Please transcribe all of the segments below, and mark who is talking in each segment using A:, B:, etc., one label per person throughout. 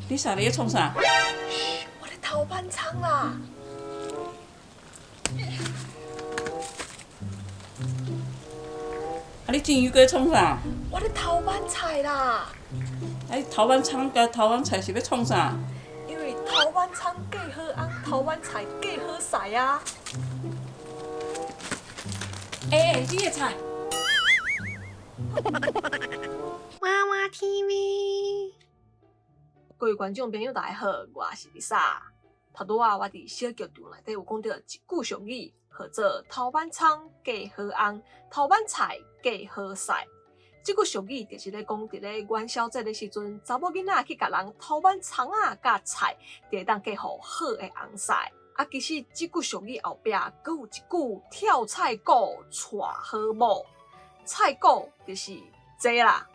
A: Lisa，你咧創啥？
B: 噓，我咧偷挽蔥啦。
A: 啊，你煎魚粿創啥？
B: 我咧偷挽菜啦。
A: 啊，你偷挽蔥佮偷挽菜是欲創啥？
B: 因為偷挽蔥嫁好翁，偷挽菜嫁好婿啊。
A: 欸欸，你的菜。
C: 娃娃 TV，
B: 各位觀眾朋友大家好，我是 Lisa。頭拄仔我佇小劇場內底有講著一句俗語，號做偷挽蔥嫁好翁，偷挽菜嫁好婿。這句俗語就是咧講，佇咧元宵節的時陣，查某囡仔去共人偷挽蔥仔佮菜，就會當嫁予好的翁婿。啊，其實這句俗語後壁閣有一句跳菜鼓娶好某，菜鼓就是這啦。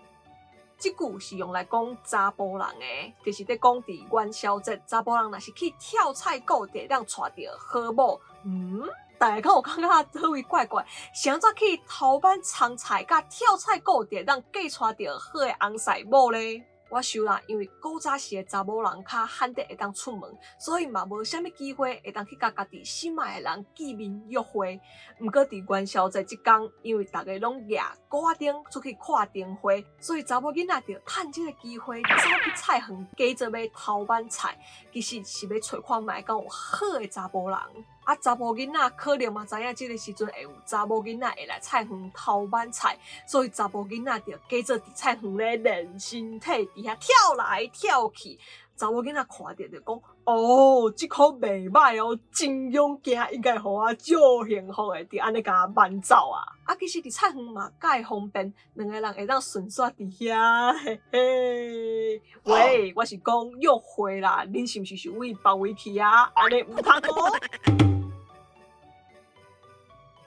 B: 這句是用來講查埔人的，就是咧講佇元宵節，查埔人若是去跳菜鼓，就會當娶著好某。嗯，大家敢有感覺佗位怪怪？是按怎去偷挽蔥菜佮跳菜鼓，就會當嫁娶著好的翁婿某咧？我想啦，因為古早時的查某人較罕得會當出門，所以嘛無啥物機會會當去佮家己心愛的人見面約會。毋過佇元宵節這工，因為逐家攏舉鼓仔燈出去看燈會，所以查某囡仔就趁這個機會走去菜園，假做欲偷挽菜，其實是欲揣看覓敢有好的查埔人。啊，查埔囡仔可能嘛知影這个時陣會有查某囡仔會來菜園偷挽菜，所以查埔囡仔就假做佇菜園咧練身體，佇遐跳來跳去。查某囡仔看著就講：哦，這箍袂䆀哦，真勇健，應該會予我足幸福的，就按呢共挽走啊。啊，其實佇菜園嘛蓋方便，兩个人會當順紲佇遐，嘿嘿。喂，我是講約會啦，恁是毋是想為別位去啊？按呢毋通哦。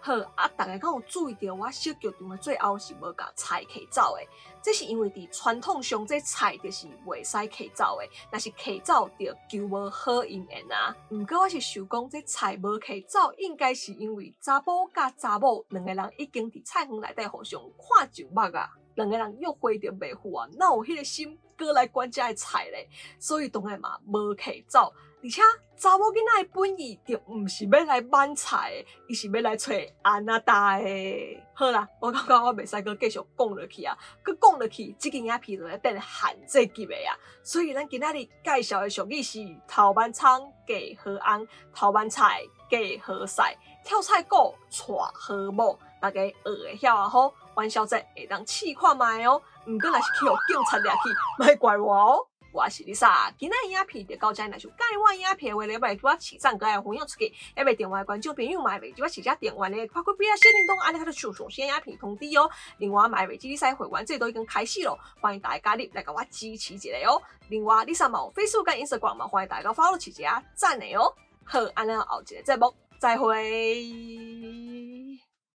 B: 好，啊，逐家敢有注意著，我小劇場的最後是無共菜提走的，這是因為佇傳統上，這菜就是袂使提走的，若是提走就求無好姻緣啊。毋過我是想講，這菜無提走，應該是因為查埔佮查某兩个人已經佇菜園內底互相看上目啊，兩个人約會就袂赴啊，哪有彼個心閣來管遮的菜咧？所以當然嘛無提走。而且查某囡仔的本意就毋是欲來挽菜的，伊是欲來揣阿那達的。好啦，我感覺我袂使閣繼續講落去啊，閣講落去，這支影片就會變限制級的啊。所以咱今仔日介紹的俗語是：偷挽蔥嫁好翁，偷挽菜嫁好婿，跳菜鼓娶好某。大家學會曉啊吼，元宵節會當試看覓哦。毋過若是去予警察掠去，莫怪我哦。我是 Lisa，今仔影片就到這，若是有佮意我影片的話咧，袂記我起讚閣愛分享出去，猶未訂閱的觀眾朋友嘛袂記我起遮訂閱的，開開邊仔小鈴鐺，按呢才會收到新影片通知哦。另外嘛袂記你使會員制度已經開始咯，歡迎大家加入來共我支持一下哦。另外，Lisa 嘛有 Facebook 佮 Instagram 嘛，歡迎大家 follow 起一下讚的哦。好，按呢後一个節目再會。